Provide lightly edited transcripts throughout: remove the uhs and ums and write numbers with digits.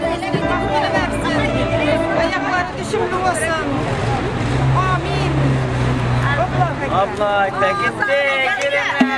Bagtyny bersin. Aýaklary düşümli bolsun. Amin. Abla gitti. Girme.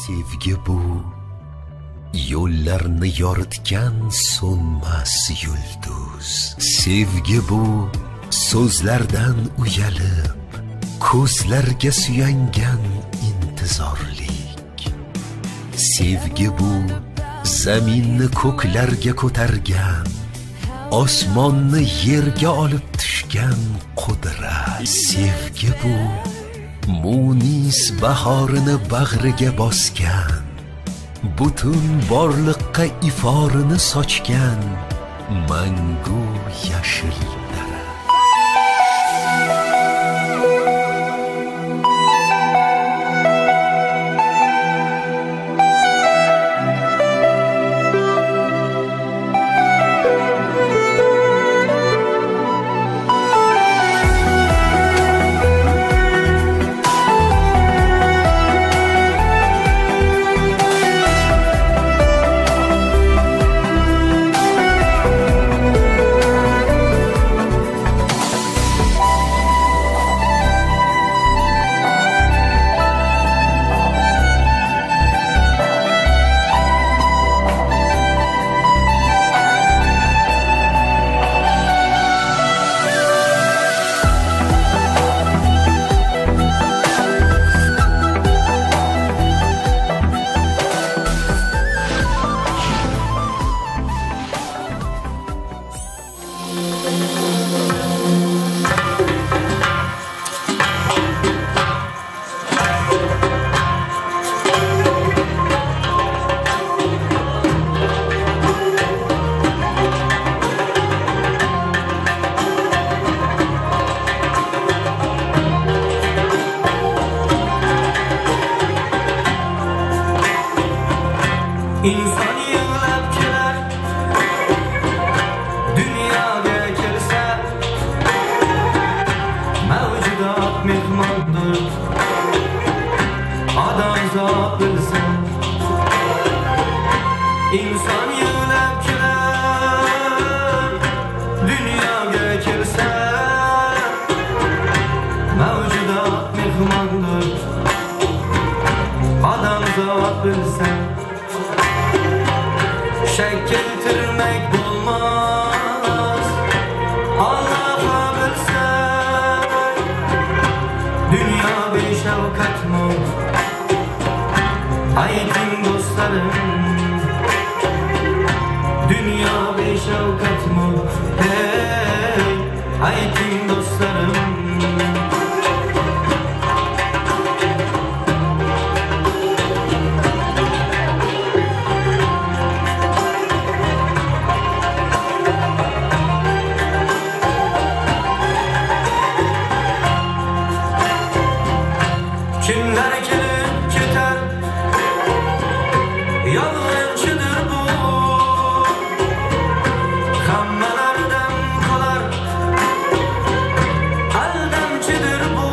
Sevgi bu yo'llarni yoritgan so'nmas yulduz. Sevgi bu so'zlardan uyalib, ko'zlarga suyangan intizorlik. Sevgi bu zaminni ko'klarga ko'targan, Osmonni yerga olib tushgan qudrat. Sevgi bu munis bahorini bag'riga bosgan, butun borliqqa iforini sochgan mangu yashil dara. İnsan yığlab kelar Dunyoga kelsa, mavjudot mehmondir, odamzod bilsa. Inson yig'lab kelar dunyoga kelsa, mavjudot mehmondir, odamzod bilsa. Shak keltirmak bo'lmas, Allohga bilsa. Dunyo beshafqatmi, ayting do'stlarim? Dunyo beshafqatmi, hey, ayting do'stlarim? Kimler gelip keter, yalancıdır bu. Hammalardan qolar, aldamchidir bu.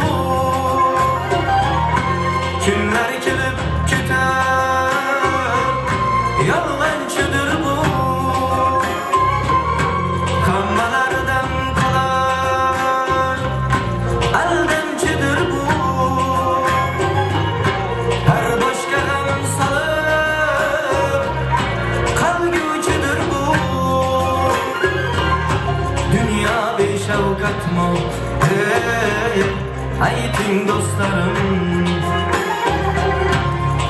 Kimler gelip keter, yalancıdır bu. Hammalardan qolar, aldamchidir bu. Her boshga g'am solib qolguvchidir bu. Dunyo beshafqatmi, hey, ayting do'stlarim?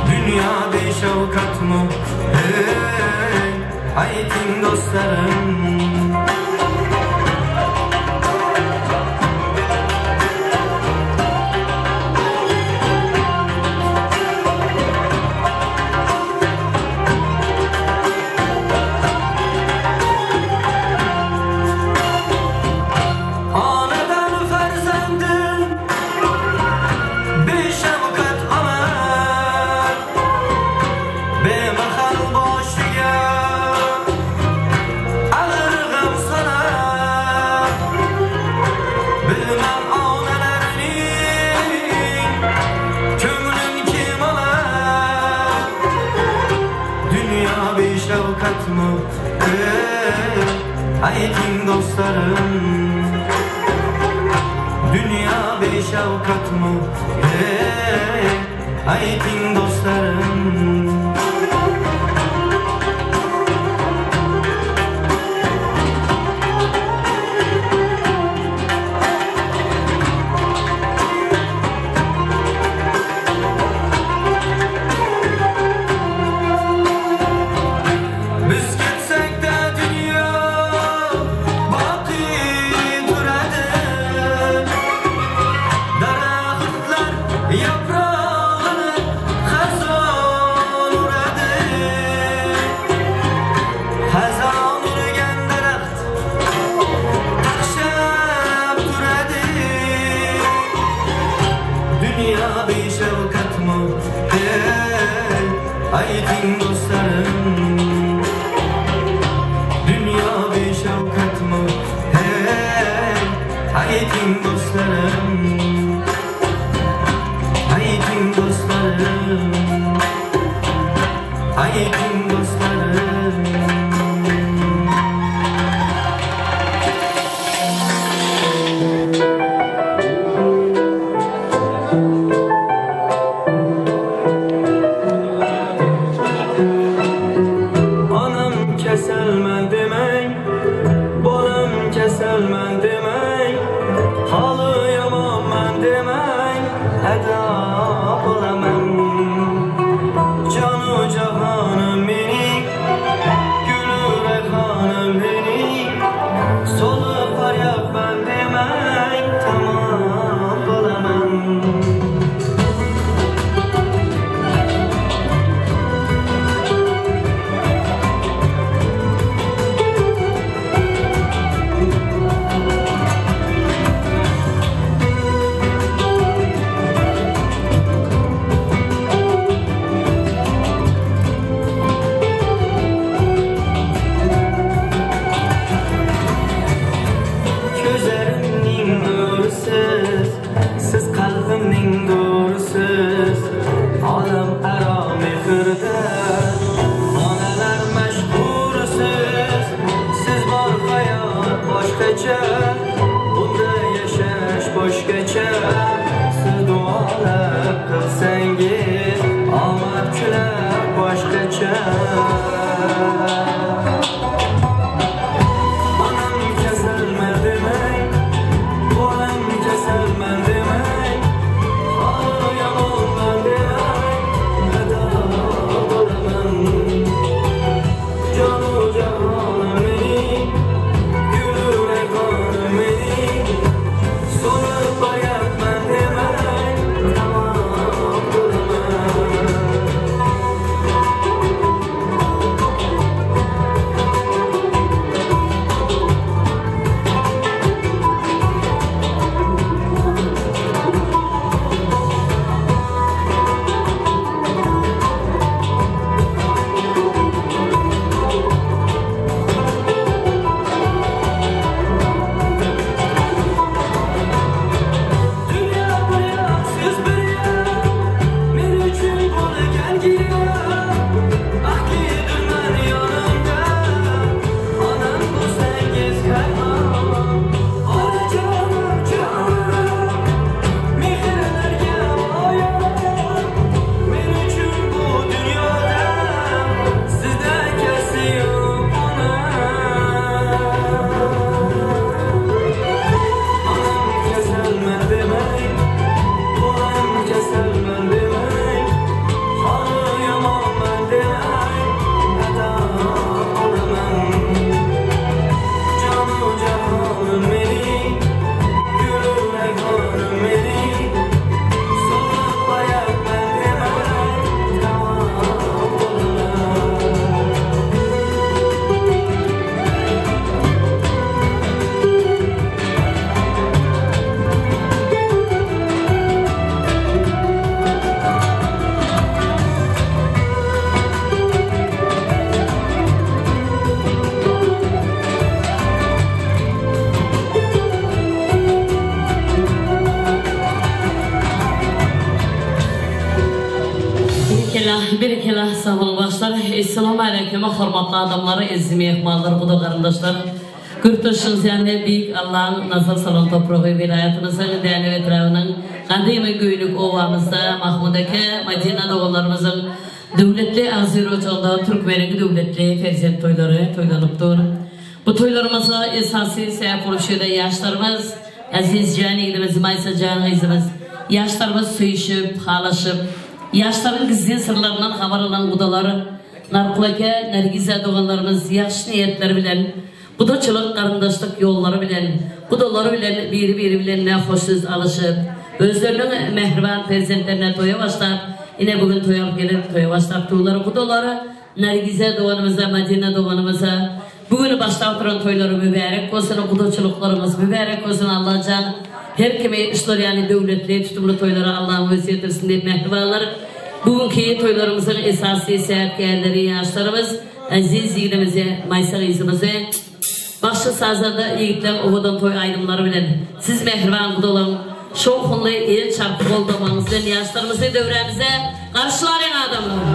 Dunyo beshafqatmi, hey, ayting do'stlarim? Onadan farzandim beshafqat omar, bemahal boshiga ag'ir g'am solar. Bilmam onalarning ko'nglin kim olar. Dunyo beshafqatmi, ey, ayting do'stlarim? Dünya beshafqatmi, hey, ayting do'stlarim? Biz ketsek de dünya Ayting dostlarım Dünya beshafqatmi Hey ayting dostlarım Ayting dostlarım Ayting dostlarım Onam kasalman demang, bolam kasalman demang, holi yomonman demang, ado bo'laman. Jonu jahonim mening, gulu rayhonim mening, so'lib boryapman demang, tamom bo'laman. Ko'zlarimning nurisiz, siz qalbimning do'risiz. Olam aro mehrda onalar mashhursiz. Siz bor hayot boshqacha, bunda yashash boshqacha. Siz duolar qilsangiz, omad kular boshqacha. Onam kasalman demang, bolam kasalman demang, holi yomonman demang, ado bo'laman. Jonu jahonim mening, gulu rayhonim mening, so'lib boryapman demang, tamom bo'laman. Dünya bir yoq, siz bir yoq, men uchun bo'lgan giryoq. Baxtlidirman yonimda, onam bo'lsangiz hayron. Onajonim jonim, mehrlarga oyon. Men uchun bu dunyoda sizdan kasi yo'q onam. Onam kasalman demang, bolam kasalman demang, holi yomonman demang, ado bo'laman. Jonu jahonim mening, gulu rayhonim mening, so'lib boryapman demang, tamom bo'laman. Berekella, berekella, sag boluň bagşylar. Essalamu aleýkum, hormatly adamlar, eziz mehmanlar, guda garyndaşlar. Görüp durşuňyz ýaly, Beýik Allaň nazar salan topragy welaýatymyzyň Dänew etrabynyň gadymy Göýnük obamyzda Mahmud eke, Madina doganlarymyzyň döwletli agzybir ojagynda türkmeniň döwletli perzent toýlary toýlanyp dur. Bu toýlarymyza esasy sebäp bolup şu ýerde ýaşlarymyz, Eziz jan ýigidimiz, Maýsa jan gyzymyz, ýaşlarymyz söýüşip, halaşyp, ýaşlaryň gizlin syrlaryndan habar alan gudalar, Narkul eke, Nergize doganlarymyz ýagşy niýetler bilen, gudaçylyk, garyndaşlyk ýollary bilen, gudalary bilen biri-biri bilen nähoş söz alyşyp, özleriniň mähriban perzentlerine toýa başlap, ine bu gün toý alyp gelip, toýa başlap durlar. Gudalary Nergize doganymyza, Madina doganymyza bu güni başlap duran toýlary mübärek bolsun, gudaçylyklaryňyz mübärek bolsun, Allajan her kimi şular ýaly döwletli, tutumly toýlara Allaň özi ýetirsin diýip mähribanlar. Bugünkü toýlarymyzyň esasy sebäpkärleri ýaşlarymyz, eziz ýigidimizi, Maýsa gyzymyzy, bagşy sazanda ýigitleň owadan toý aýdymlary bilen siz mähriban gudalaň şowhunly el çarpyp goldamagyňyz bilen ýaşlarymyzy döwrämize garşylalyň adamlar!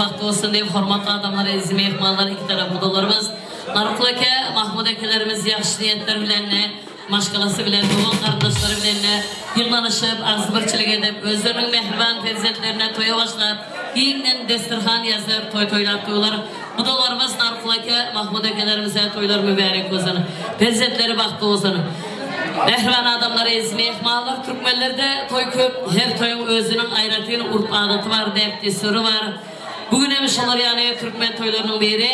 bagtly bolsun diýip, hormatly adamlar, eziz myhmanlar, iki tarap gudalarymyz, Narkul eke, Mahmut ekelerimiz ýagşy niýetler bilen, maşgalasy bilen, dogan-garyndaşlary bilen ýygnanyşyp, agzybirçilik edip, özleriniň mähriban perzentlerine toýa başlap, giňden desterhan ýazyp, toý toýlap durlar. Gudalarymyz Narkul eke, Mahmut ekelerimize toýlary mübärek bolsun! Perzentleri bagtly bolsun! Mähriban adamlar, eziz myhmanlar, türkmenlerde toý köp, her toýuň özüniň aýratyn urp-adaty bar, däp-dessury bar. Bu gün hem şolar ýaly türkmen toýlarynyň biri,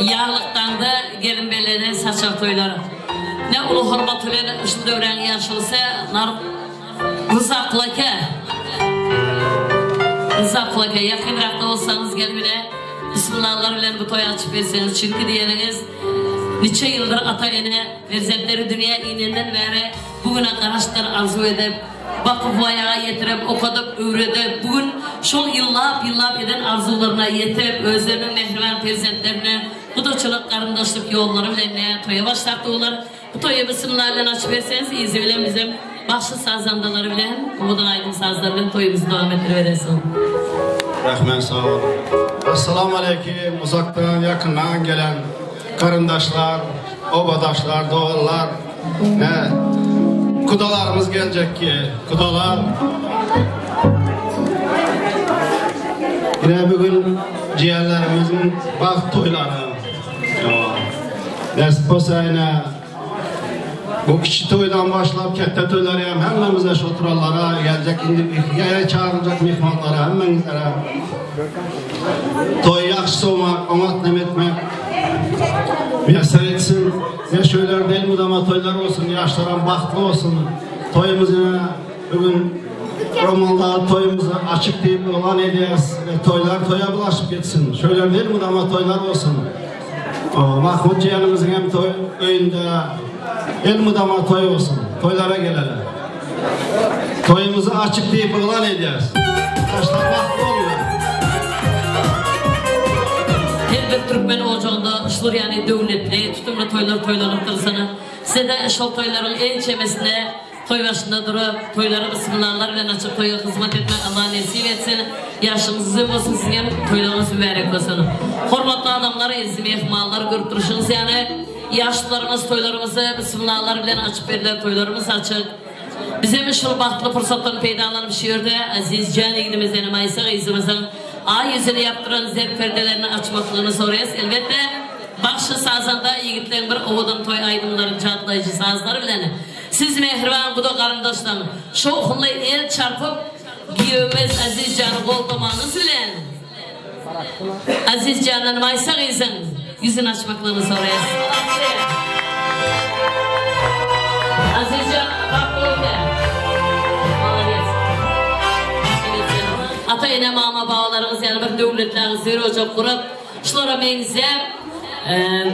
ýaglykdaňda gelin bellenen saçak toýlar. Ne uly hormat bilen şul döwräň ýaşulusy Nar Ryzakul eke, Ryzakul eke, ýakynrakda bolsaňyz gelip ine, bismillalar bilen bu toýy açyp berseňiz, çünki diýeniňiz, niçe ýyldyr ata-ene perzentleri dünýä inenden bäri bu güne garaşdyr, arzuw edip, Bakyp waýaga ýetirip, okadyp, öwredip, bu gün şol ýyllap-ýyllap eden arzuwlaryna ýetip, özleriniň mähriban perzentlerine gudaçylyk, garyndaşlyk ýollary bilen nä toýa başlapdy olar. Bu toýy bismillah bilen açyp berseňiz, yzy bilen bizem bagşy-sazandalary bilen, owadan aýdym-sazlar bilen toýumyzy dowam etdiribereris. Rahmet sag boluň. Assalamualeýkim uzakdan ýakyndan gelen garyndaşlar, obadaşlar, doganlar. Ne kudalarymyz geljek ki, kudalar. Yine bugün ciğerlerimizin baht toyları. Nasip bolsa yine bu kiçi toydan başlap katta toyları hem hemmemize şu oturanlara gelecek indi yaya çağırılacak mihmanlara hemmemizlere toy yaxşısı olmak, oňat nem etmek müyesser etsin. Ne şöyler değil mudama toylar olsun, yaşlaran bahtly olsun. Toyumuz yine bugün Romanlar toyumuzu açık deyip ilan ederiz. Ve toylar toya bulaşıp gitsin. Şöyle değil mudama toylar olsun. Mahmut ciğerimizin hem toy öyünde el mudama toy olsun. Toylara gelelim. Toyumuzu açık deyip ilan ederiz. Yaşlar bahtly oluyor. Her bir türkmen ojagynda şular ýaly döwletli, tutumly toýlar toýlanyp dursun. Size-de şol toýlaryň ençemesinde toý başynda durup, toýlary bismillalar bilen açyp toýa hyzmat etmek Allah nesip etsin. Ýaşyňyz uzyn bolsun siziň hem toýlaryňyz mübärek bolsun. Hormatly adamlar, eziz myhmanlar görüp durşuňyz ýaly ýaşlylarymyz toýlarymyzy bismillalar bilen açyp berdiler toýlarymyz açyk. Bizem şol bagtly pursatdan peýdalanyp şu ýerde Aziz jan ýigdimizden Maýsa gyzymyzyň aý ýüzüni ýapdyran zer perdelerini açmaklygyny soraýas. Elbetde, bagşy-sazanda ýigitleň bir owadan toý aýdymlaryny jadylaýjy sazlary bilen siz mähriban guda garyndaşlaň şowhunly el çarpyp giýewimiz Aziz jany goldamagyňyz bilen Aziz jandan Maýsa gyzyň ýüzüni açmaklygyny soraýas. Aziz jan bagtly bolýa. Malades. Ata ene mama babalaryňyz ýaly bir döwletli agzybir ojak gurup, şulara meňzäp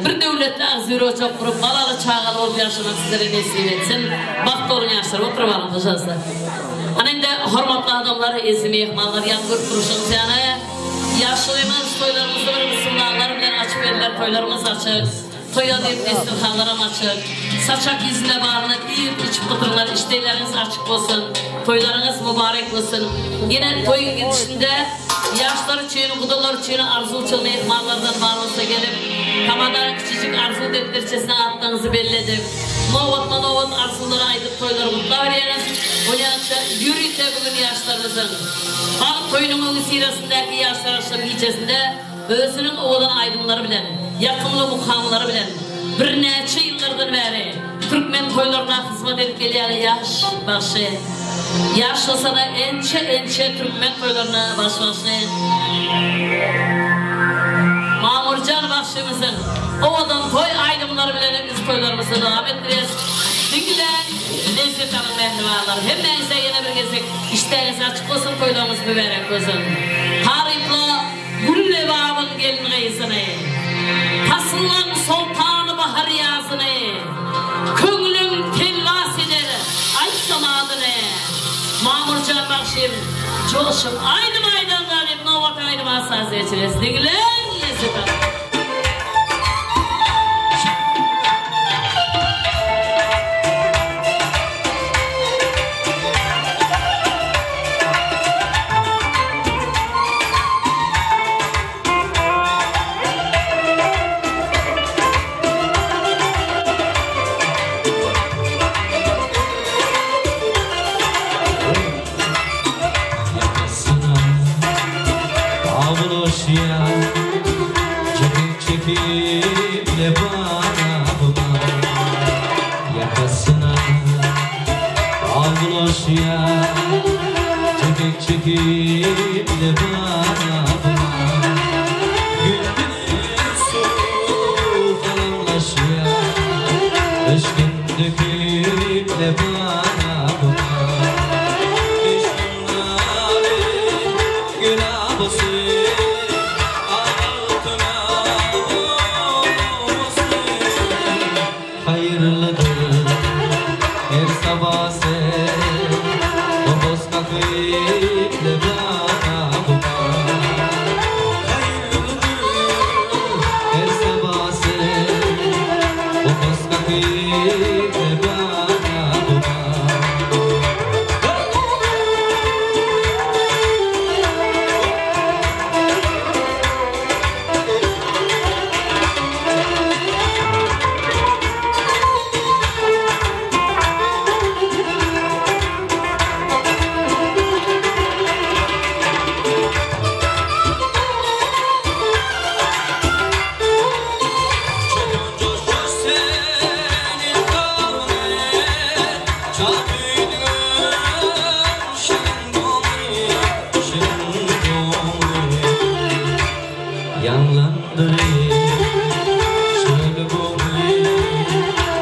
bir döwletli agzybir ojak gurup balaly çagaly bolup ýaşamak sizlere nesip etsin. Bagtly boluň ýaşlar. Oturyp alyň pažalsta. Ana indi hormatly adamlar, eziz myhmanlar ýaňy görüp durşuňyz ýaly ýaşulymyz toýlarymyzda bir musulmanlar bilen açyp berler toýlarymyz açyk. Toýa diýip desterhanlaram açyk. Saçak ýüzüne baryny iýip içip oturyňlar işdäýleriňiz açyk bolsun. Toýlaryňyz mübarek bolsun. Ýene toýuň gidişinde ýaşlar üçin, gudalar üçin arzuwçyl myhmanlardan bar bolsa gelip tamadanyň kiçijik arzuw depderçesine atlaryňyzy belledip nobatma-nobat arzuwlary aýdyp toýlary gutlaberýäris. Onýança ýörite bu gün ýaşlarymyzyň bagt toýunyň öňüsyrasyndaky ýaşlar agşam gijesinde Özüniň owadan aýdymlary bilen, ýakymly mukamlary bilen birnäçe ýyllardan bäri türkmen toýlaryna hyzmat edip gelýän ýaş bagşy. Ýaş bolsa-da ençe-ençe türkmen toýlaryna baş bagşy. Mamurjan bagşymyzyň owadan toý aýdymlary bilen biz toýlarymyzy dowam etdirýäris. Diňläň, lezzet alyň mähribanlar. Hemmäňize ýene bir gezek işdäňiz açyk bolsun, toýlaryňyz mübärek bolsun. Tarypla Gül Lebabyň gelin-gyzyny, Pasyllaň soltany bahar-ýazyny, Köňlüm telwas eder, aýtsam adyny. Mamurjan bagşym, joşup aýdym aýdan galyp, Nobat aýdyma saz geçireris. Diňläň, lezzet alyň. Ýaňlandyryp şöyle bumy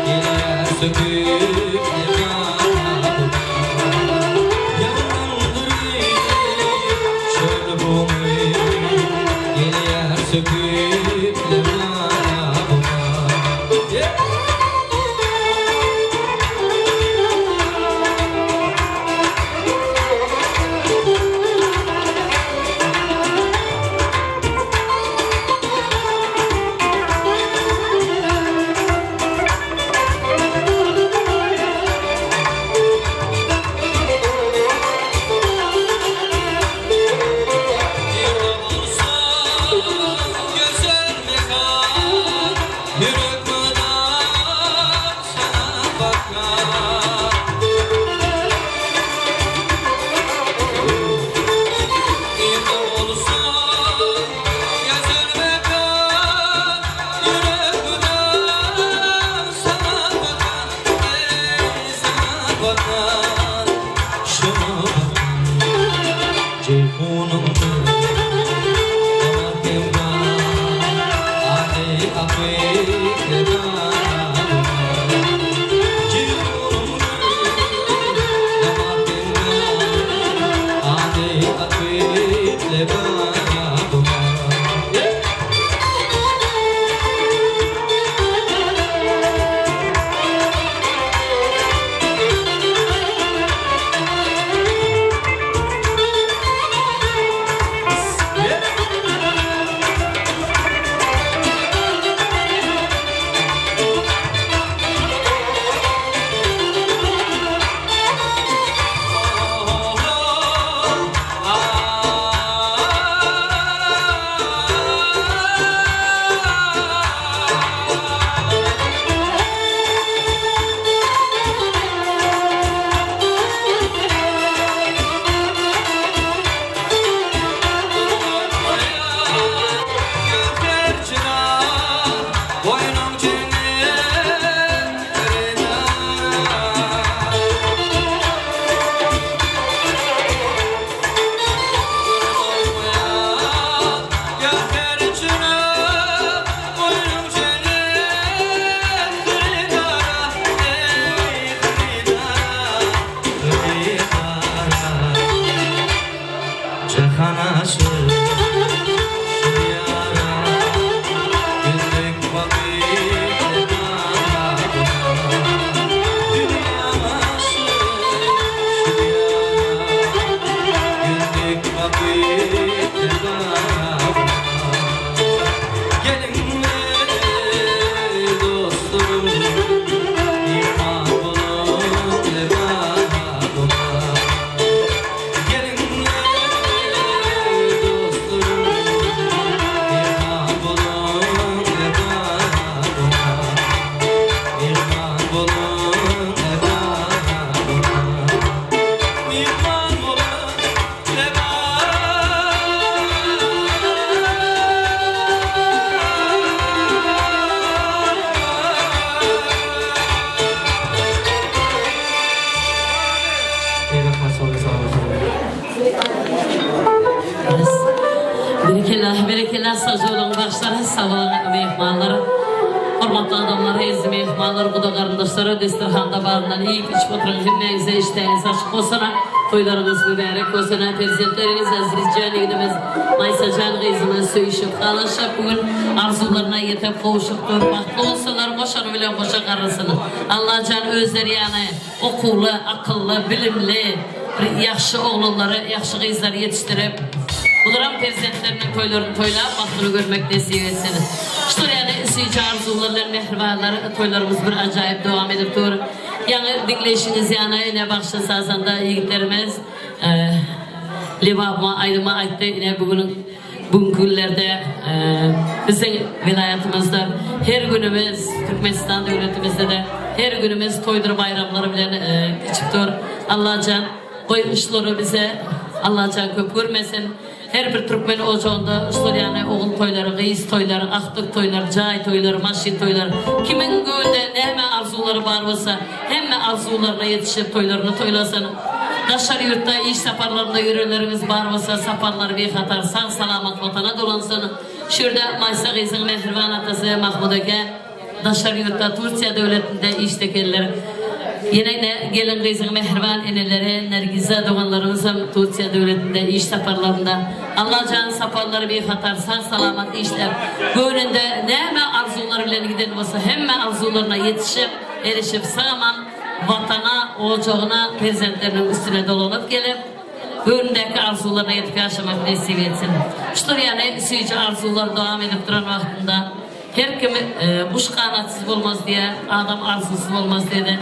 Gelýär söküp Lebaba Ýaňlandyryp şöyle bumy Gelýär söküp Lebaba Yeah! Nirde bolsun gözel mekan, Ýürek mydam saňa bakar. Nirde bolsun gözel mekan, Ýürek mydam saňa bakar, Eý, saňa bakar, Şoňa bakan Jeýhunyňdyr, Damar hemra, Ady akyp Lebaba. Jeýhunyňdyr, Damar hemra, Ady akyp Lebaba. Berekella, berekella sagja boluň bagşylar, sag boluň myhmanlar. Hormatly adamlar, eziz myhmanlar, guda garyndaşlar, desterhanda baryndan iýip içip oturan hemmäňize işdäňiz açyk bolsun, toýlaryňyz mübärek bolsun, perzentleriňiz Azizjan ýigidimiz, Maýsajan gyzymyz söýüşip galyşyp bu gün arzuwlaryna ýetip gowşup dur, bagtly bolsunlar, goşany bilen goşa garrasyn. Allajan özleri ýaly okuwly, akylly, bilimli bir ýagşy oglanlary, ýagşy gyzlary ýetişdirip, bularam perzentleriniň toýlaryny toýlap, bagtyny görmek nesip etsin. Şular ýaly süýji arzuwlar bilen mähribanlar, toýlarymyz bir ajaýyp dowam edip dur. Ýaňy diňleýşiňiz ýaly, ine bagşy sazanda ýigitlerimiz Lebabyma aýdymy aýtdy. Ine bu günüň Bu günki günlerde biziň welaýatymyzda her günümiz, Türkmenistan döwletimizde-de her günümiz toýdur baýramlar bilen geçip dur. Allajan goý şulary bize Allajan köp görmesin. Her bir türkmen ojagynda şular ýaly ogul toýlary, gyz toýlary, agtyk toýlary, jaý toýlary, maşyn toýlary, kimiň göwnünde näme arzuwlary bar bolsa, hemme arzuwlaryna ýetişip toýlaryny toýlasyn. Daşary ýurtda iş saparlarynda ýörenleriňiz bar bolsa saparlary bihatar sag salamat watana dolansyn. Şu ýerde Maýsa gyzyň mähriban atasy Mahmud eke daşary ýurtda Tursiýa döwletinde işdekenler. Ýene ine gelin gyzyň mähriban eneleri Nergiza doganlarymyzam Tursiýa döwletinde iş saparlarynda. Allajan saparlary bihatar sag salamat işläp göwnünde näme arzuwlar bilen giden bolsa hemme arzuwlaryna ýetişip erişip sag aman Watana, ojagyna, perzentleriniň üstüne dolanyp gelip, göwnündäki arzuwlaryna ýetip ýaşamak nesip etsin. Şular ýaly süýji arzuwlar dowam edip duran wagtynda her kim guş ganatsyz bolmaz diýýär, adam arzuwsyz bolmaz diýdi.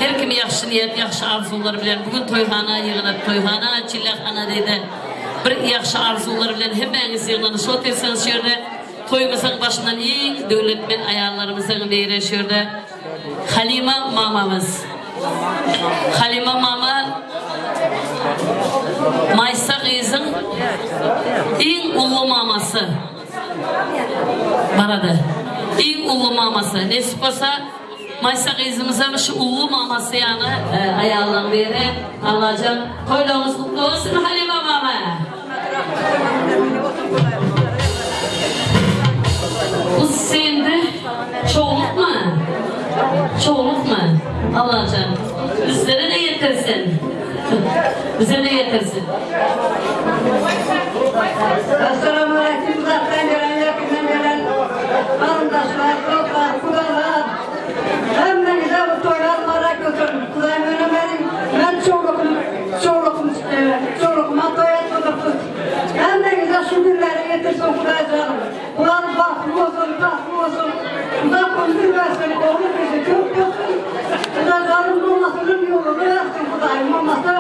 Her kim ýagşy niýet, ýagşy arzuwlar bilen bu gün toýhana ýygnap, toýhana, çillehana diýdi. Bir ýagşy arzuwlar bilen hemmäňiz ýygnanyşyp otyrsyňyz şu ýerde. Toýumyzyň başyndan iň döwletmen aýallarymyzyň biri şu ýerde. Halima mamamyz. Halima mama Maýsa gyzyň iň uly mamasy. Barady. Iň uly mamasy. Nesip bolsa Maýsa gyzymyzam şu uly mamasy ýaly aýallaň biri. Allajan toýlaryňyz gutly bolsun Halima mama. Bu sende çoglukmy? Çoglukmy? Allajan bizlere-de ýetirsin. Bize-de ýetirsin. Essalamualeýkum uzakdan gelen ýakyndan gelen garyndaşlar, dostlar, gudalar. Hemmäňize bu toýlar mübarek bolsun. Hudaý meni meniň men çowlukym çowlukym çowlukyma toý etdiripsiz. Hemmäňize şu günleri getirsin Hudaý janym. Bular bagtly bolsun, tatly bolsun. Uzak ömür bersin, ogul gyzy köp bolsun. Hudaý janym mamasynyň ýoluny bersin Hudaýym mamasy.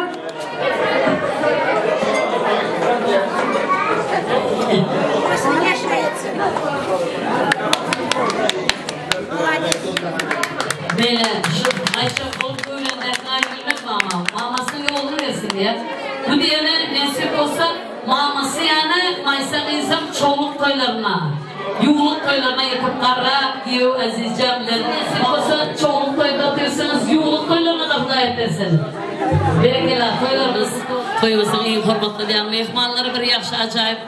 Beýle şu Aýşa bolup öýlendäki aýdylmaz mama. Mamasynyň ýoluny bersin diýýär. Bu diýeni nesip bolsa mamasy ýany Maýsa gyzam çowluk toýlaryna, ýuwluk toýlaryna ýetip garrap giýew Äzizjan bilen nesip bolsa çowluk toýda otyrsyňyz ýuwluk toýlaryna-da Hudaý etdirsin. Berekella toýlarymyz toýumyzyň iň hormatly diýen myhmanlary bir ýagşy ajaýyp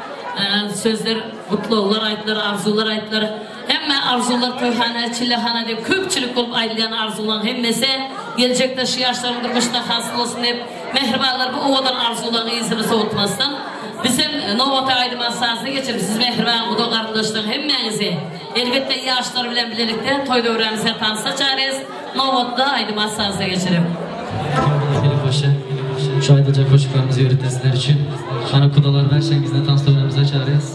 sözler gutlaglar aýtdylar arzuwlar aýtdylar. Hemme arzuwlar toýhana, çillehana diýip köpçülik bolup aýdylýan arzuwlaň hemmesi geljekde şu ýaşlaryň durmuşynda hasyl bolsun diýip mähribanlar bu owadan arzuwlaň yzyny sowutmasdan bizem nobata aýdyma saza geçirip siz mähriban guda garyndaşlaň hemmäňizi elbetde ýaşlar bilen bilelikde toý döwrämize tansa çagyrýas nobatda aýdyma saza geçirip. Şu aýdyljak goşuklarymyzy ýörite sizler üçin. Hany gudalar berşeňizden tans döwrämize çagyrýas.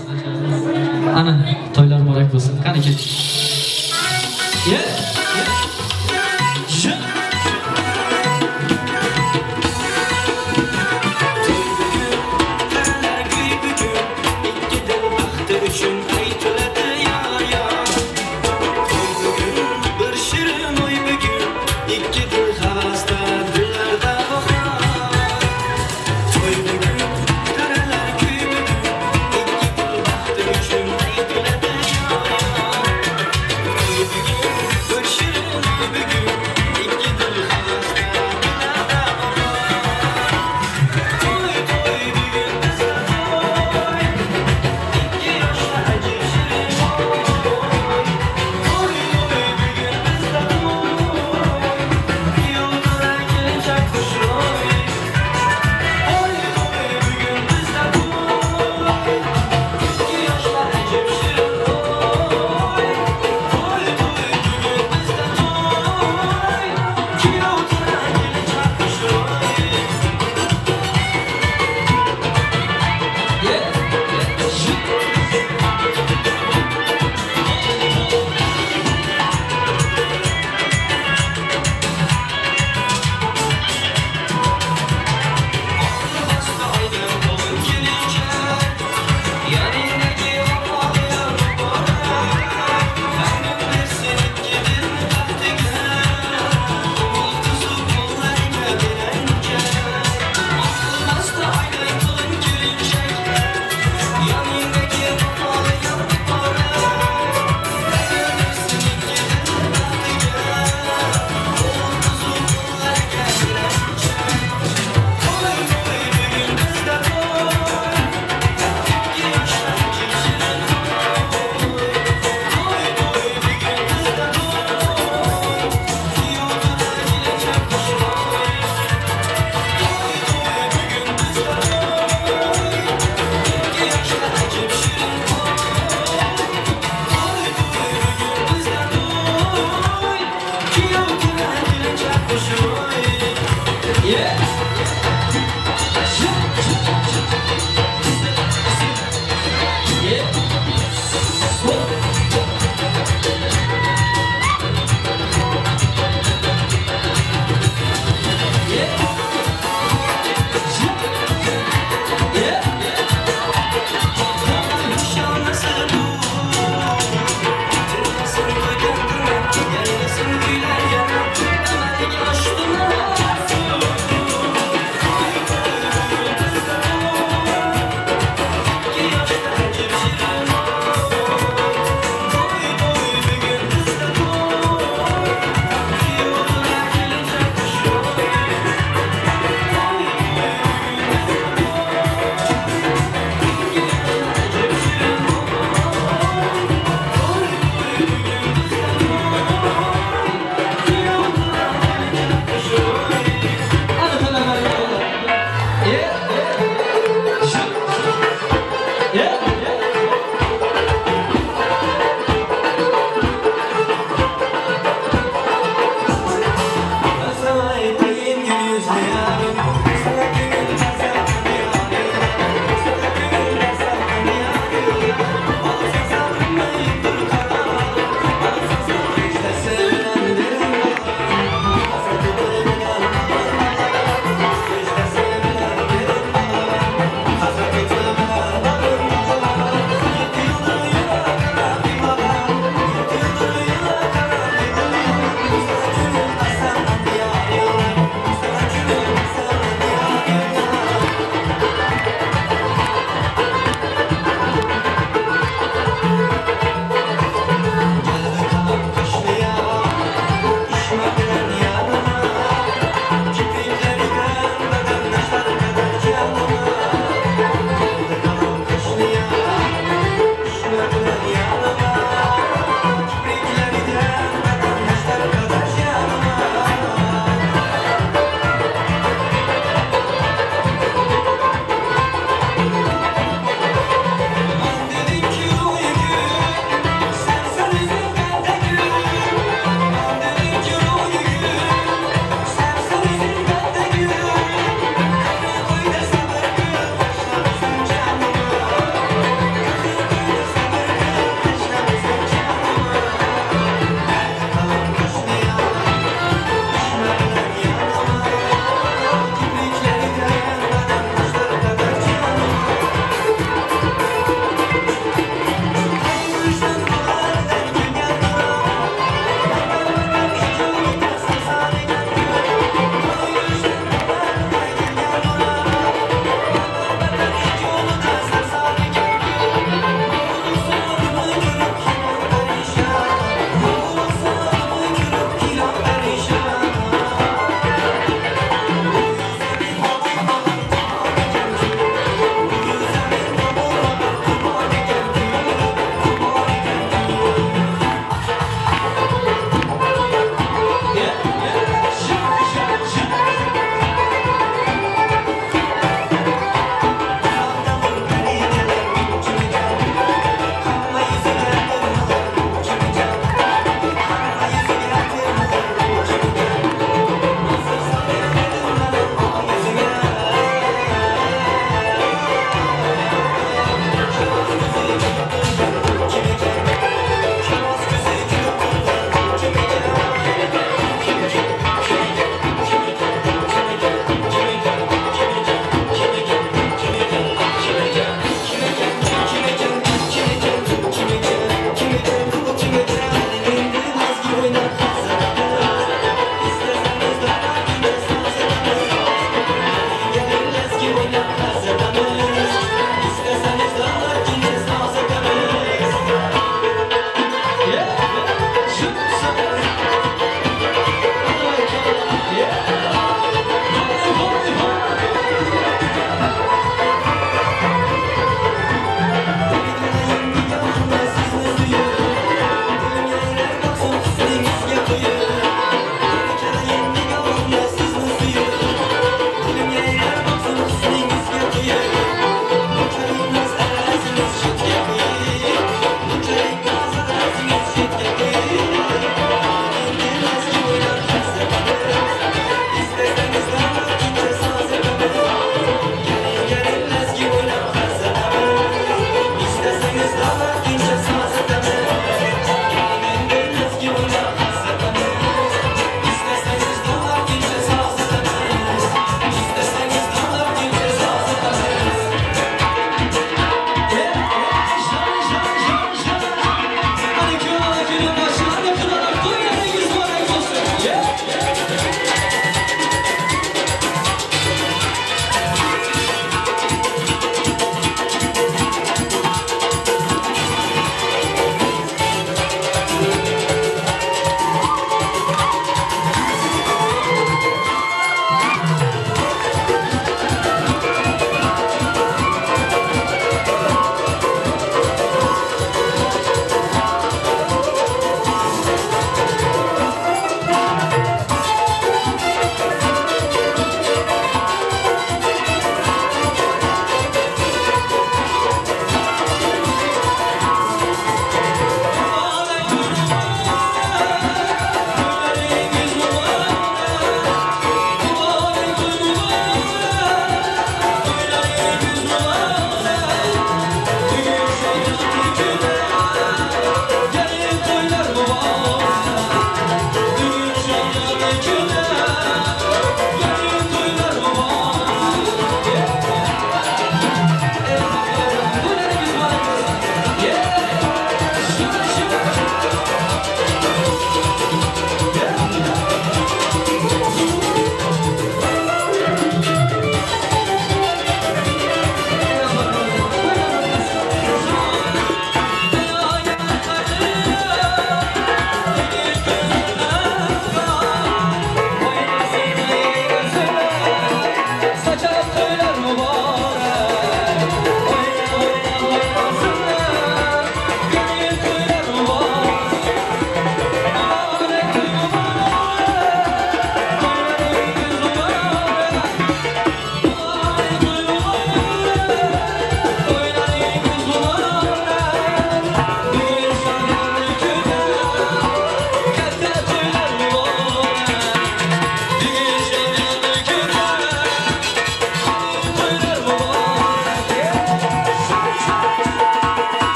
Ana, toýlar mübarek bolsun. Kany geç. Ye. Jı.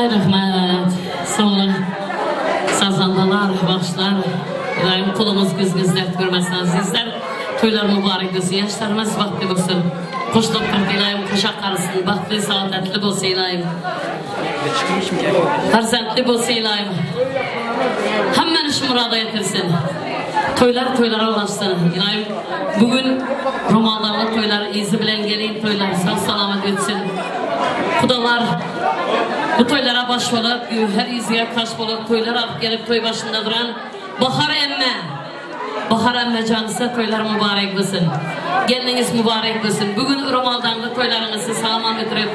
Ay rahmet. Sag boluň. Sazandalar, bagşylar. Ylaýym puluňyz gözüňiz dert görmesin azizler. Toýlar mübarek bolsun. Ýaşlarymyz bagtly bolsun. Hoşluk tapyp ylaýym hoşa galsyn. Bagtly saadatly bolsun ylaýym. Farzantly bolsun ylaýym. Hemmeni şu murada ýetirsin. Toýlar toýlara ulaşsyn. Ylaýym bu gün romanlarly toýlar yzy bilen gelin toýlar sag salamat ötsün. Hudalar bu toýlara baş bolup, her yzyga kaş bolup toýlar alyp gelip toý başynda duran Bahar emme. Bahar emme janysy toýlar mübarek bolsun. Gelniňiz mübarek bolsun. Bu gün romaldanly toýlaryňyzy sag-aman ötürip,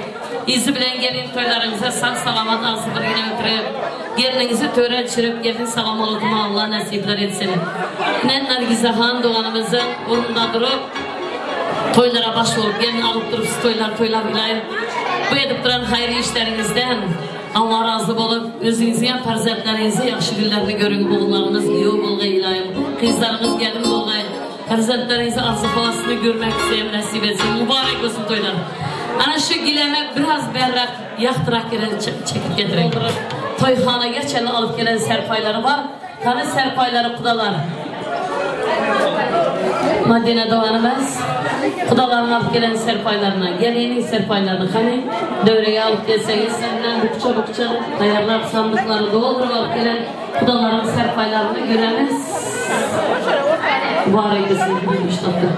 yzy bilen gelin toýlaryňyzy sag-salamat agzybirligine ötürip, gelniňizi töre düşürip, gelin salam-aleýkum Allah nesipler etsin. Ine Nargizahan doganymyzyň ornunda durup, toýlara baş bolup, gelin alyp durupsyz toýlar toýlap ylaýym. Bu edip duran haýyr işleriňizden Allah razy bolup, özüňiziň hem perzentleriňizi ýagşy günlerini görüň, ogullaryňyz giýew bolgaý ylaýym, gyzlaryňyz gelin bolgaý. Perzentleriňizi arzuw-hawasyny görmek size hem nesip etsin. Mübarek bolsun toýlar. Ana şu gileme biraz bärräk ýagtyrak ýere çekip getiriň. Toýhanaga çenli alyp gelen serpaýlary bar. Hany serpaýlary gudalar? Madina doganymyz gudalaryň alyp gelen serpaýlaryny, geliniň serpaýlaryny hany döwrege alyp gelseňiz, senden bukja-bukja taýýarlap sandyklary dolduryp alyp gelen Gudalaryň serpaýlaryny göremiz. Mübarek bolsun gülmüşdakda.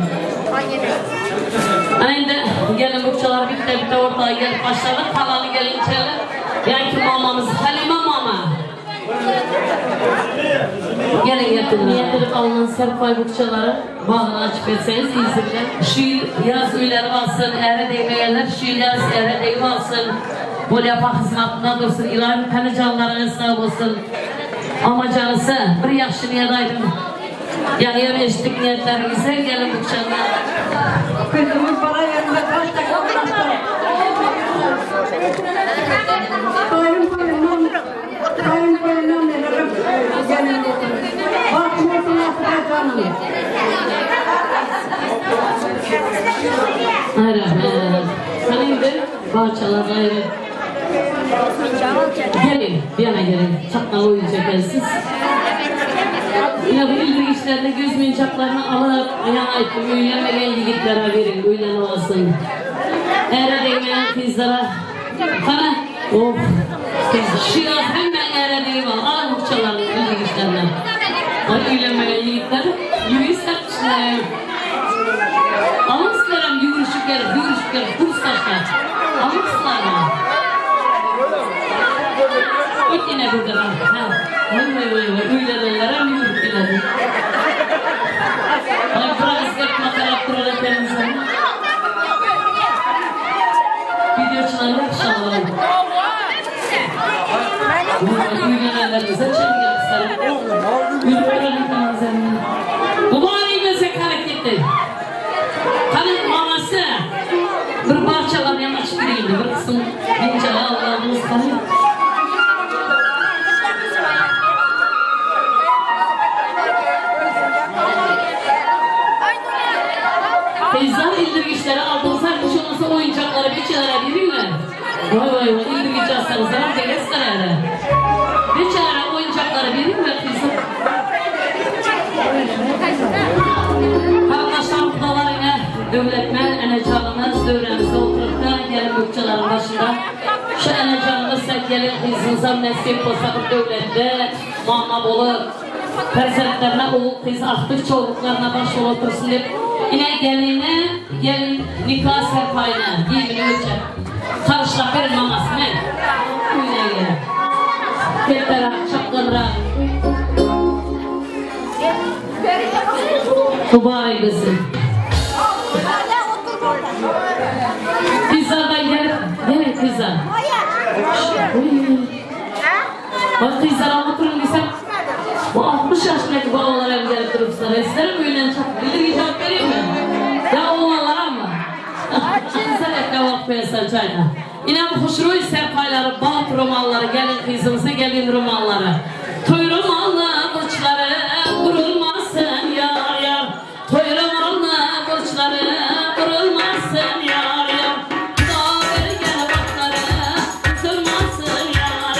Ana indi gelin bukjalar bitte-bitte ortaga gelip başlady. Kalany gelinçeler ýaňky mamamyz Halima mama. Gelin getirdiler. Niýet edip alnan serpaý bukjalary bagyny açyp berseňiz yzy bilen. Şu ýyl ýaz öýlenip alsyn, äre degmegenler şu ýyl ýaz äre degip alsyn. Bolýa pa hyzmatynda dursun Ylaýym tani janlaryňyz sag bolsun Amajanysy bir ýagşy niýet aýdyň Ýaňyam eşitdik niýetleriňizi gelin bukjanda. Kızımız bana yanında kaç dakika uğraştı. Kayınkoyundan, kayınkoyundan veririm gelin. Bak olsun Asiye canım. Ay rahmet. Hany indi barçalar gaýry. Geliň, bu ýana geliň. Çakmaly oýun çekersiz. Ine bu ildirgiçlerini, göz monçaklaryny alyp, ýaňy aýtdym, öýlenmegen ýigitlere beriň, öýlenip alsyn. Äre degmeýän gyzlara. Hany, oh, şu ýaz hemme äre degip al, alyň bukjalaryny, ildirgiçlerini. Aý, öýlenmegen ýigitler, ýüri satçylar. Alyň sizlerem ýüwrüşip gelip, ýüwrüşip gelip, kursdaşlar. Alyň sizlerem. Öt ine burada bar. Ha. Voý voý voý voý, öýlenenlerem ýüwrüp geledi. Aý, biraz gelip makalap durar ekeniňiz. Wideoçylar ýagşy alyň. Öýlenenlerimize çen gelip sizlerem. Ýüwrüp durar ekeniňiz. Mübarek bolsun hareketi. Hany mamasy bir barçalaryny hem açyp gireýindi bir gysym binçala Allahymyz hany. Gyzlar ildirgiçleri aldyňyzlar hiç bolmasa oýunjaklary biçäre beriňler. Waý waý waý ildirgiç alsaňyzlaram degesizler häli. Biçäre oýunjaklary beriňler gyzlar. Garyndaşlar gudalar ine Döwletmen enejanymyz döwremizde oturypda gelin bukjalaryň başynda şu enejanymyz sen gelin gyzyňyzam nesip bolsa bir döwletli mama bolup perzentlerine ogul gyz agtyk çowluklaryna baş bolup otursyn diýip ine geline gelin nika serpaýyna geýimini ölçäp tagyşlap beren mamasyny öýüne Kelteräk, çakganrak. Hubaý bilsin. Gyzlardan gelip, gelin gyzlar. Bak gyzlara oturuň diýsem, bu 60 ýaşyndaky babalar hem gelip durupsylar. Sizlerem öýünden çakyp, bildirgi jogap berýärmi? Ýa oglanlarammy? Gyzlar epläp alyp goýasan çaýna. Ine bu hoşroý serpaýlary, bagt romallary, gelin gyzymyza gelin romallary. Toý romally burçlary burulmasyn ýar ýar. Toý romally burçlary burulmasyn ýar ýar. Huda bergen bagtlary üzülmasyn ýar.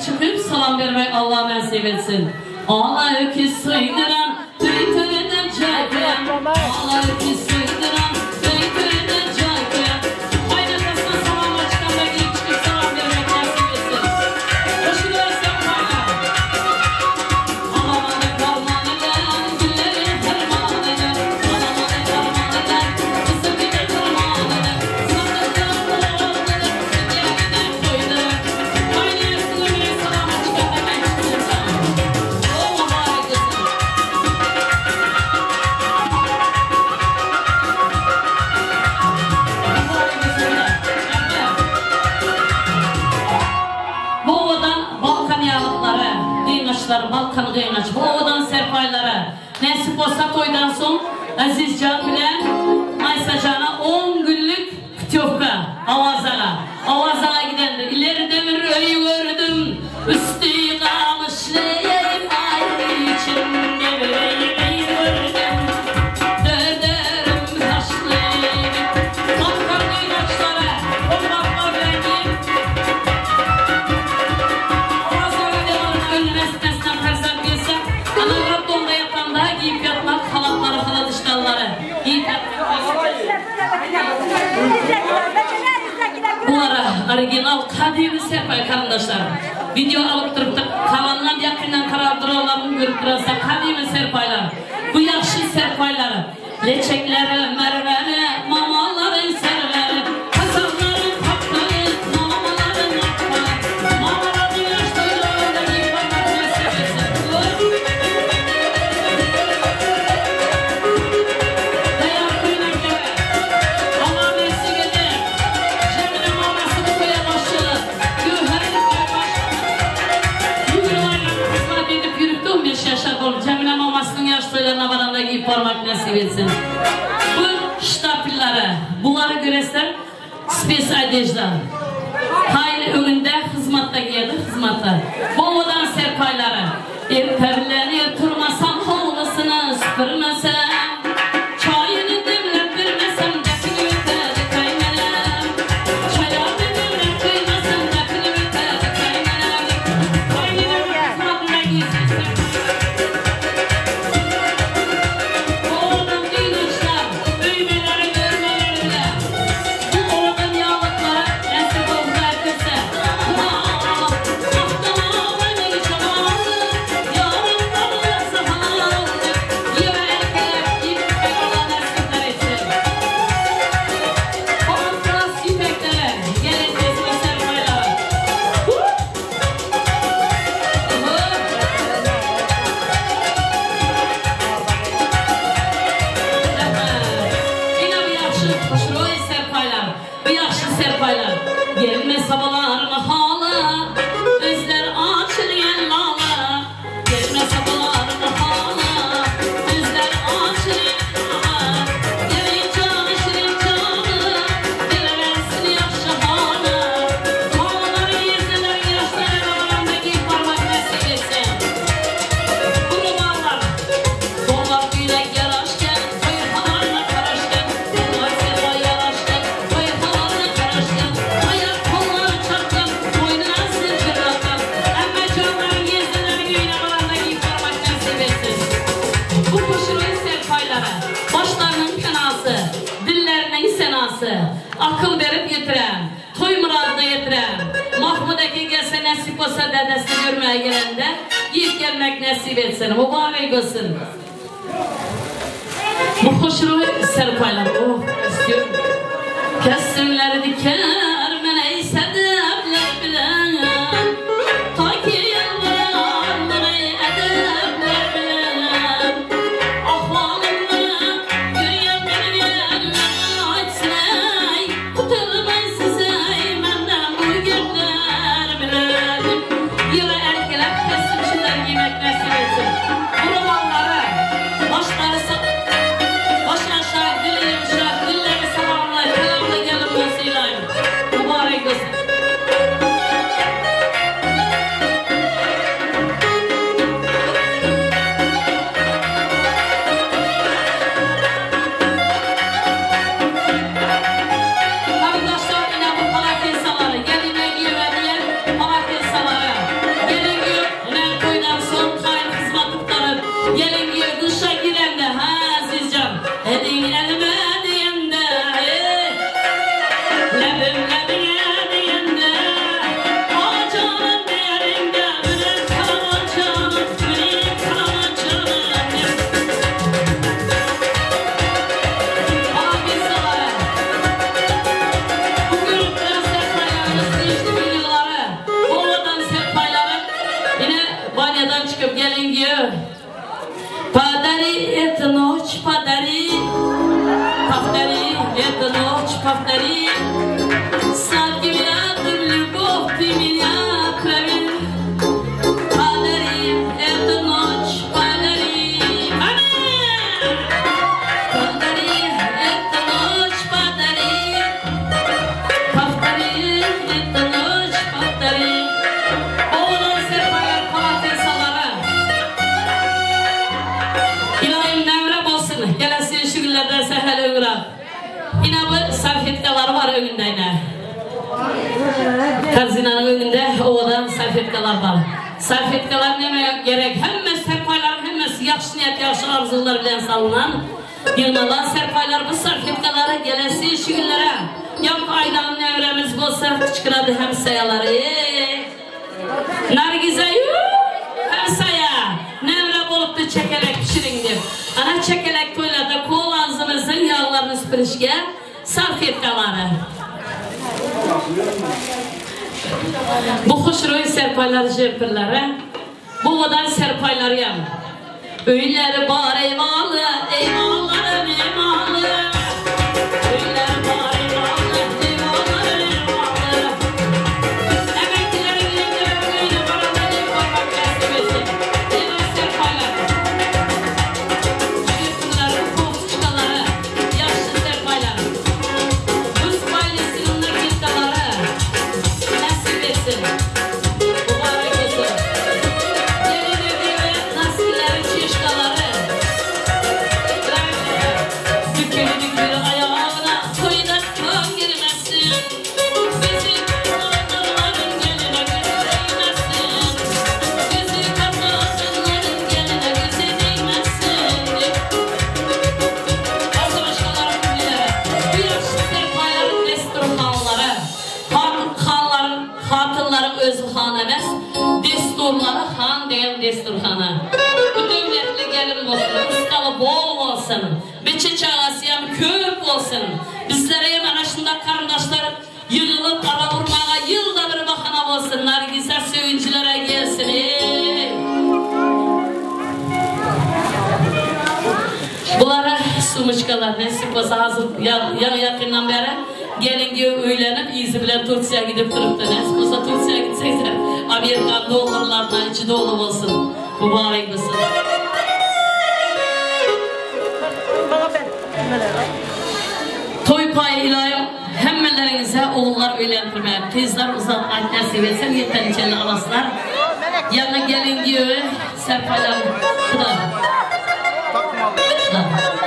çykyp salam bermek Allah nesip etsin. Ala öküz soyduran, töy töreden çay koyan. Ala öküz soyduran, töy töreden çay koyan. Kaynanasına salama çıkanda gelip çıkıp salam bermek nasip etsin. Hoşunu versen kaynar. Alamanı karman eden, gülleri harman eden. Alamanı karman eden, kızı bile kırman eden. Sandıktan kulağın eden, sütlerine koyduran. Kaynanasına bile salama çıkanda ben çıkırsam. O mübarek olsun. Bu owadan Balkan ýaglyklary, gyňaçlary, Balkan gyňaç, bu owadan serpaýlary nesip bolsa toýdan soň Azizjan bilen Maýsajana on günlük putýowka Awazaga. Awazaga gidende ileride bir öý gördüm, üsti gamyşly, aý içinde bir öý gördüm, dörderim taşly. Balkan gyňaçlary, hormatlar bilen giyip, Awazaga devam ölmez-mesden perzent gelse, ana Rabbomda ýatanda giýip ýatmak halatlary, halat işdanlary giýip ýatmak. Bulara original kadymy serpaý garyndaşlar. Video alyp durupdyk. Kalanynam ýakyndan karap duranlaryny görüp durarsa kadymy serpaýlar. Bu ýagşy serpaýlar. Leçekleri merweli, mamalary serweli, Hasanlary pakgaly, mamalary makgaly. Mamalaryň ýaş toýlarynda giýip barmak nesip etsin. Daýan köýneklere. Allah nesip eder. Jemile mamasy bu toýa başçylyk. Göwheriň baş. Ýüwrüp aýlanyp hyzmat edip ýürüpdi 15 ýaşar bolup. Jemile mamasynyň ýaş toýlaryna baranda giýip barmak nesip etsin. Bu ştapillary, bulary göresler spes odejda. Taýly öňünde hyzmatda giýerdi, hyzmatda. Bu owadan serpaýlary. Erterlenip turmasam, howlusyny süpürmesem, çaýyny demläp bermesem, depini ötedi kaýnenem. Çaýaryny demläp goýmasam, depini ötedi kaýnenem. Kaýnenemiň hyzmatynda giýsin serpaýlary. Owadan gynaçlar, öýmeleri, örmeleri bilen. Bu owadan ýaglyklary nesip bolsa erkese. Ine bu ýagşy hoşroý serpaýlar, bu ýagşy serpaýlar. Gelme sabalarmy hala, Özler açylýan lala. Gelme sabalarmy hala, Özler açylýan lala. Gelin jany şirin jany, Berewersin ýagşy hala. Halalary ýezeler ýaşlara baranda giýip barmak nesip etsin. Bu romanlar Donlar güýlek ýaraşken, Toýhalaryna garaşken, Donlar serpaý ýaraşken, Toýhalaryna garaşken, Aýak gollary çartkan, Boýnuna zynjyr dakkan. Ämme janlaryň ýezeleriň öýüne baranda giýip barmak nesip etsin. Bu hoşroý serpaýlary, Başlarynyň penasy, Dilleriniň senasy, Akyl berip ýetiren, Toý myradyna ýetiren. Mahmut eke gelse nesip bolsa dädesini görmäge gelende giýip gelmek nesip etsin. Mubarek bolsun. Bu hoşroý serpaýlar oh istiyorum. Kessimleri diker men eý sedepler bilen. Ta ki ýalbarar men eý edepler bilen. Ahwalymny görýän bilýänler aýtsyn eý. Gutulmaý siz eý menden bu gepler bilen. Ýyly erkelek kessimçiler giýmek nesip etsin. Bu romanlary başlary baş aşak, dili ýumşak, dilleri salamly, kelamly gelin bolsa ylaýym. çykyp gelin giýew. Podari эту ночь, подари, Повтори эту ночь, повтори. Сладким ядом любовь ты меня трави. Подари эту ночь, подари. Ana! Подари эту ночь, подари. Повтори эту ночь, повтори. Owadan serpaýlar palatensalary. Ilayim nämre bolsun, gelesi şu günlerden sähel öňräk. Ine bu salfetkalary bar öňünde ine. Korzinanyň öňünde owadan salfetkalar bar. Salfetkalar nämä gerek? Hemme serpaýlaryň hemmesi ýagşy niýet, ýagşy arzuwlar bilen salynan, ýygnalan serpaýlar bu salfetkalary gelesi şu günlere ýaňky aýdan nämremiz bolsa kyçkyrady hemsaýalary. Eý! Nargiza ýuu! Hemsaýa! Nämre bolupdy çekelek bişiriň diýip. Ana çekelek toýlarda kol agzymyzyň ýaglaryny süpürişge salfetkalary. Bu hoşroý serpaýlar jempirlere, bu owadan serpaýlaryam. Öýleri bar eýwaly, eýwalarym eýwaly. Öýleri bar eýwaly, eýwalarym eýwaly. Emeklileriň ýeňňeleriň öýüne baranda el barmak näsip etsin. Eýwan serpaýlar. Jempirleriň koftoçkalary, ýagşy serpaýlar. Bu spaýlisiniň nakitkalary näsip etsin. Mübarek bolsun. Gelin evi we naskileriň çeşkalary. Düküli düküli aýagyna toýda kan girmesin. Bizi kapatanlaryň geline gözi degmesin. Bizi kapatanlaryň geline gözi degmesin. Başga-başgalaryň bilere. Bu ýagşy serpaýlaryň desturhanlary. Hanlaryň, hatynlaryň özi han emes, desturlary han degen desturhana. Bu döwletli gelin bolsun, rysgaly bol bolsun, beçe-çagasy hem köp bolsun. Bizlere hem ana şundak garyndaşlar ýygylyp ara urmaga ýylda bir bahana bolsun, Nargiza söýünjilere gelsin, eý! Bulara sumyçkalar nesip bolsa hazir ýaňy-ýakyndan bäri gelin giýew öýlenip yzy bilen Tursiýa gidip durupdy. Nesip bolsa Tursiýa gitseňizem Amerikan dollarlaryndan içi doly bolsun. Mübarek bolsun. Toý paýy ylaýym hemmeleriňize ogullar öýlendirmek, gyzlar uzatmak nesip etsin ýeten çenli alaslar. Ýaňy gelin giýewe serpaýlar. Kuda. Kuda.